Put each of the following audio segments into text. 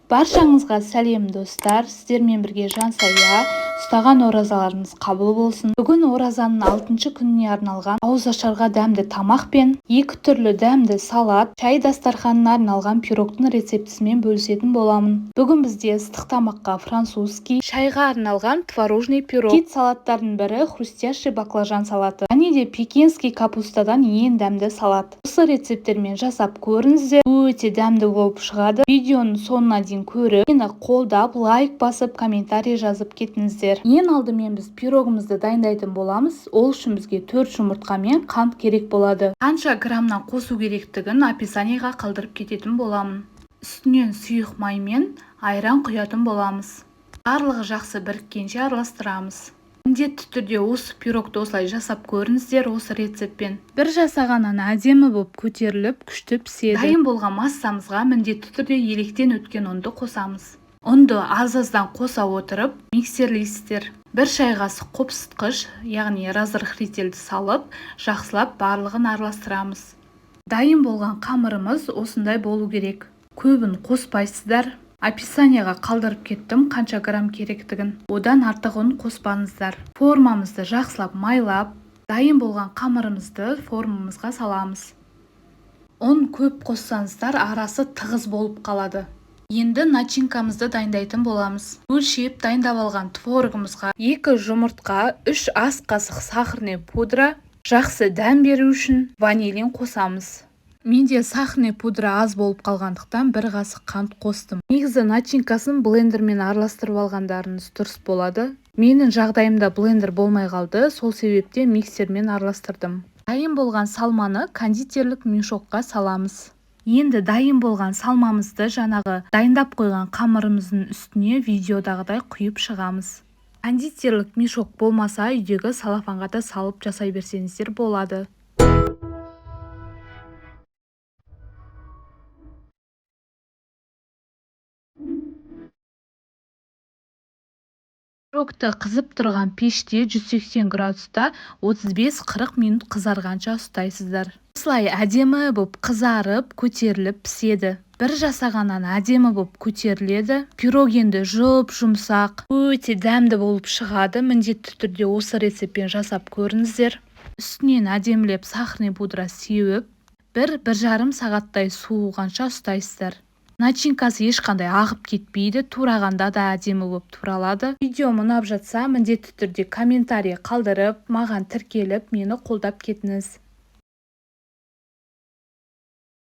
Баршаңызға сәлем, достар! Сіздермен бірге Жансая. Ұстаған оразаларыңыз қабыл болсын! Бүгін оразаның алтыншы күніне арналған ауызашарға дәмді тамақ пен екі түрлі дәмді салат, шай дастарханына арналған пирогтың рецептісімен бөлісетін боламын. Бүгін бізде ыстық тамаққа французский, шайға арналған творожный пирог, хит салаттардың бірі хрустящий баклажан салаты және де пекинский капустадан ең дәмді салат. Осы рецепттермен жасап көріңіздер, өте дәмді болып шығады. Видеоның соңына дейін көріп, мені қолдап, лайк басып, комментарий жазып кетіңіздер. Ең алдымен біз пирогымызды дайындайтын боламыз. Ол үшін бізге 4 жұмыртқа мен қант керек болады. Қанша граммнан қосу керектігін описаниеға қалдырып кететін боламын. Үстінен сұйық май мен айран құятын боламыз. Барлығы жақсы біріккенше араластырамыз. Міндетті түрде осы пирогты осылай жасап көріңіздер, осы рецептпен. Бір жасағаннан әдемі болып көтеріліп, күшті піседі. Дайын болған массамызға міндетті түрде електен өткен ұнды қосамыз. Ұнды аз-аздан қоса отырып миксерлейсіздер. 1 шай қасық қопсытқыш, яғни разрыхлительді салып, жақсылап барлығын араластырамыз. Дайын болған қамырымыз осындай болу керек. Көбін қоспайсыздар. Описанияға қалдырып кеттім қанша грамм керектігін. Одан артық ұн қоспаңыздар. Формамызды жақсылап майлап, дайын болған қамырымызды формамызға саламыз. Ұн көп қоссаңыздар, арасы тығыз болып қалады. Енді начинкамызды дайындайтын боламыз. Өлшеп дайындап алған творогымызға 2 жұмыртқа, 3 ас қасық сахарный пудра, жақсы дәм беру үшін ванилин қосамыз. Менде сахарный пудра аз болып қалғандықтан 1 қасық қант қостым. Негізі начинкасын блендермен араластырып алғандарыңыз дұрыс болады. Менің жағдайымда блендер болмай қалды, сол себептен миксермен араластырдым. Дайын болған салманы кондитерлік мешокқа саламыз. Енді дайын болған салмамызды жаңағы дайындап қойған қамырымыздың үстіне видеодағыдай құйып шығамыз. Кондитерлік мешок болмаса, үйдегі салафанға да салып жасай берсеңіздер болады. Пирогты қызып тұрған пеште 180 градуста 35-40 минут қызарғанша ұстайсыздар. Осылай әдемі боп қызарып, көтеріліп піседі. Бір жасағаннан әдемі боп көтеріледі. Пирог енді жұп-жұмсақ, өте дәмді болып шығады. Міндетті түрде осы рецептпен жасап көріңіздер. Үстінен әдемілеп сахарный пудра сеуіп, 1-1,5 сағаттай суығанша ұстайсыздар. Начинкасы ешқандай ағып кетпейді, турағанда да әдемі болып туралады. Видеом ұнап жатса, міндетті түрде комментарий қалдырып, маған тіркеліп, мені қолдап кетіңіз.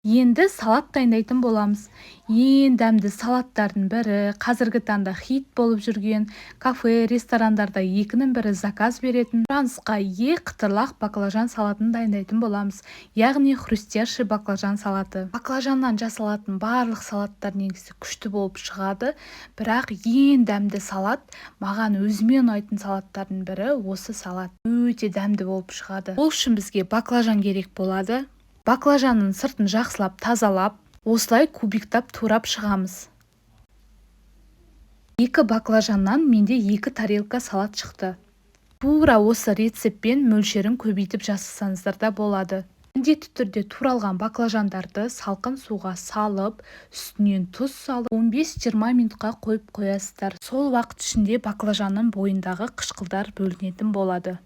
Енді салат дайындайтын боламыз. Ең дәмді салаттардың бірі, қазіргі таңда хит болып жүрген, кафе, ресторандарда екінің бірі заказ беретін, сұранысқа ие қытырлақ баклажан салатын дайындайтын боламыз. Яғни хрустящий баклажан салаты. Баклажаннан жасалатын барлық салаттар негізі күшті болып шығады, бірақ ең дәмді салат, маған өзіме ұнайтын салаттардың бірі осы салат. Өте дәмді болып шығады. Ол үшін бізге баклажан керек болады. Баклажанның сыртын жақсылап тазалап, осылай кубиктап турап шығамыз. 2 баклажаннан менде 2 тарелка салат шықты. Тура осы рецептпен мөлшерін көбейтіп жасасаңыздар да болады. Міндетті түрде туралған баклажандарды салқын суға салып, үстінен тұз салып, 15-20 минутқа қойып қоясыздар. Сол уақыт ішінде баклажанның бойындағы қышқылдар бөлінетін болады.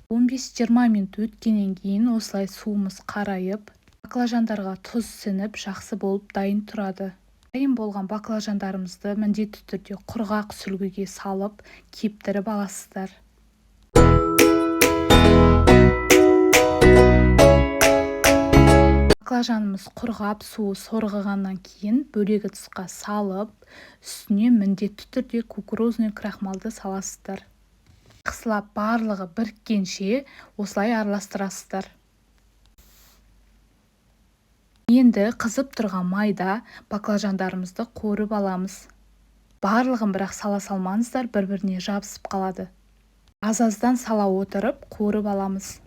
15-20 минут өткеннен кейін осылай суымыз қарайып, баклажандарға тұз сіңіп, жақсы болып дайын тұрады. Дайын болған баклажандарымызды міндетті түрде құрғақ сүлгіге салып, кептіріп аласыздар. Баклажанымыз құрғап, суы сорғығаннан кейін бөлек ыдысқа салып, үстіне міндетті түрде кукурузный крахмалды саласыздар. Жақсылап барлығы біріккенше осылай араластырасыздар. Енді қызып тұрған майда баклажандарымызды қуырып аламыз. Барлығын бірақ сала салмаңыздар, бір-біріне жабысып қалады. Аз-аздан сала отырып қуырып аламыз.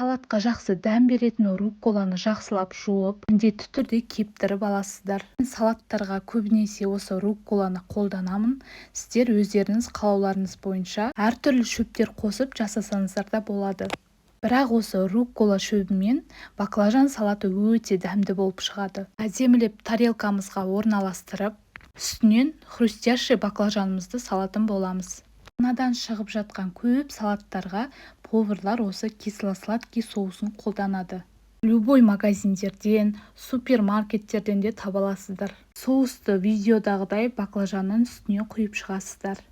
Салатқа жақсы дәм беретін рукколаны жақсылап жуып, міндетті түрде кептіріп аласыздар. Мен салаттарға көбінесе осы рукколаны қолданамын. Сіздер өздеріңіз қалауларыңыз бойынша әртүрлі шөптер қосып жасасаңыздар да болады. Бірақ осы руккола шөбімен баклажан салаты өте дәмді болып шығады. Әдемілеп тарелкамызға орналастырып, үстінен хрустящий баклажанымызды салатын боламыз. Жаңадан шығып жатқан көп салаттарға поварлар осы кисло-сладкий соусын қолданады. Любой магазиндерден, супермаркеттерден де таба аласыздар. Соусты видеодағыдай баклажанның үстіне құйып шығасыздар.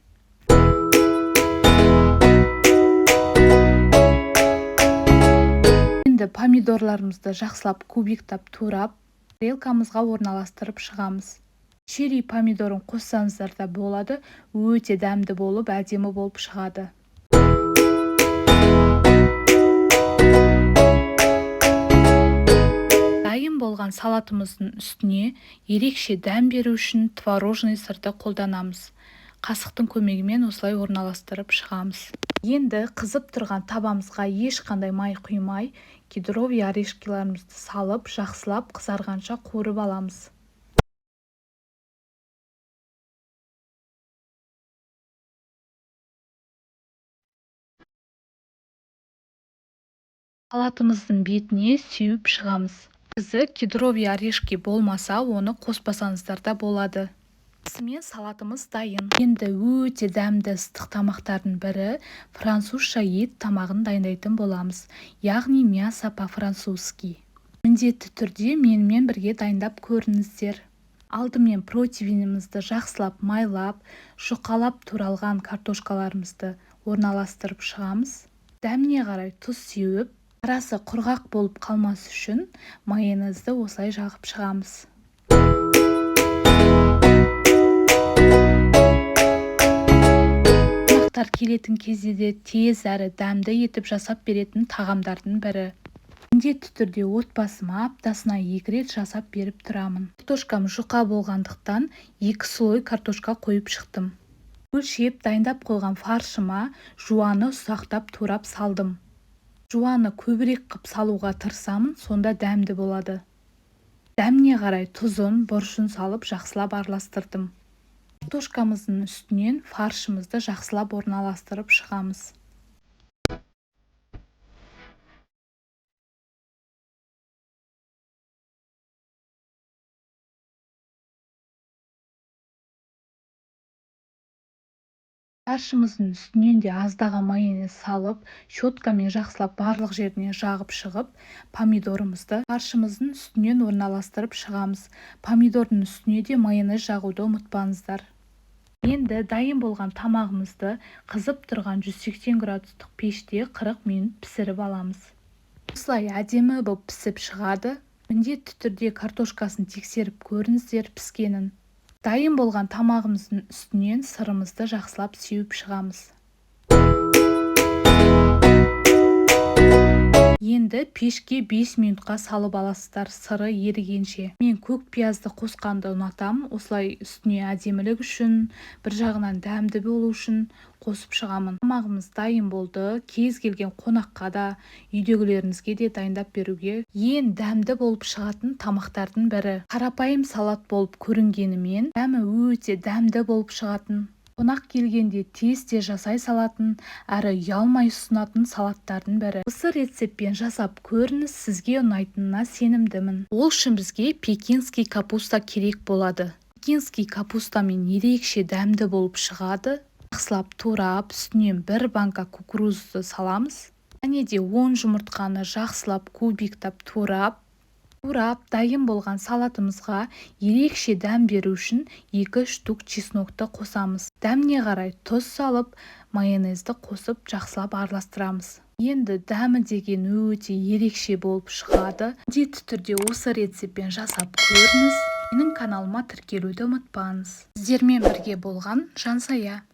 Енді помидорларымызды жақсылап кубиктап турап, тарелкамызға орналастырып шығамыз. Черри помидорын қоссаңыздар да болады, өте дәмді болып, әдемі болып шығады. Дайын болған салатымыздың үстіне ерекше дәм беру үшін творожный сырды қолданамыз. Қасықтың көмегімен осылай орналастырып шығамыз. Енді қызып тұрған табамызға ешқандай май құймай, кедровый орешкиларымызды салып, жақсылап қызарғанша қуырып аламыз. Салатымыздың бетіне сеуіп шығамыз. Негізі кедровый орешки болмаса, оны қоспасаңыздар да болады. Осымен салатымыз дайын. Енді өте дәмді ыстық тамақтардың бірі французша ет тамағын дайындайтын боламыз, яғни мясо по-французски. Міндетті түрде менімен бірге дайындап көріңіздер. Алдымен противенімізді жақсылап майлап, жұқалап туралған картошкаларымызды орналастырып шығамыз. Дәміне қарай тұз сеуіп, арасы құрғақ болып қалмас үшін майонезді осылай жағып шығамыз. Қонақтар келетін кезде де тез әрі дәмді етіп жасап беретін тағамдардың бірі. Міндетті түрде отбасыма аптасына 2 рет жасап беріп тұрамын. Картошкам жұқа болғандықтан 2 слой картошка қойып шықтым. Өлшеп дайындап қойған фаршыма жуаны ұсақтап турап салдым. Жуаны көбірек қып салуға тырысамын, сонда дәмді болады. Дәміне қарай тұзын, бұрышын салып жақсылап араластырдым. Картошкамыздың үстінен фаршымызды жақсылап орналастырып шығамыз. Фаршымыздың үстінен де аздаған майонез салып, щеткамен жақсылап барлық жеріне жағып шығып, помидорымызды фаршымыздың үстінен орналастырып шығамыз. Помидордың үстіне де майонез жағуды ұмытпаңыздар. Енді дайын болған тамағымызды қызып тұрған 180 градустық пеште 40 минут пісіріп аламыз. Осылай әдемі болып пісіп шығады. Міндетті түрде картошкасын тексеріп көріңіздер піскенін. Дайын болған тамағымыздың үстінен сырымызды жақсылап сеуіп шығамыз. Енді пешке 5 минутқа салып аласыздар сыры ерігенше. Мен көк пиязды қосқанды ұнатамын. Осылай үстіне әдемілік үшін, бір жағынан дәмді болу үшін қосып шығамын. Тамағымыз дайын болды. Кез келген қонаққа да, үйдегілеріңізге де дайындап беруге ең дәмді болып шығатын тамақтардың бірі. Қарапайым салат болып көрінгенімен, дәмі өте дәмді болып шығатын. Қонақ келгенде тез-тез жасай салатын, әрі ұялмай ұсынатын салаттардың бірі. Осы рецептпен жасап көріңіз, сізге ұнайтынына сенімдімін. Ол үшін бізге пекинский капуста керек болады. Пекинский капустамен ерекше дәмді болып шығады. Жақсылап турап, үстінен 1 банка кукурузды саламыз. Және де 10 жұмыртқаны жақсылап кубиктап турап, дайын болған салатымызға ерекше дәм беру үшін 2 штук чеснокты қосамыз. Дәміне қарай тұз салып, майонезді қосып жақсылап араластырамыз. Енді дәмі деген өте ерекше болып шығады. Міндетті түрде осы рецептпен жасап көріңіз. Менің каналыма тіркелуді ұмытпаңыз. Сіздермен бірге болған Жансая.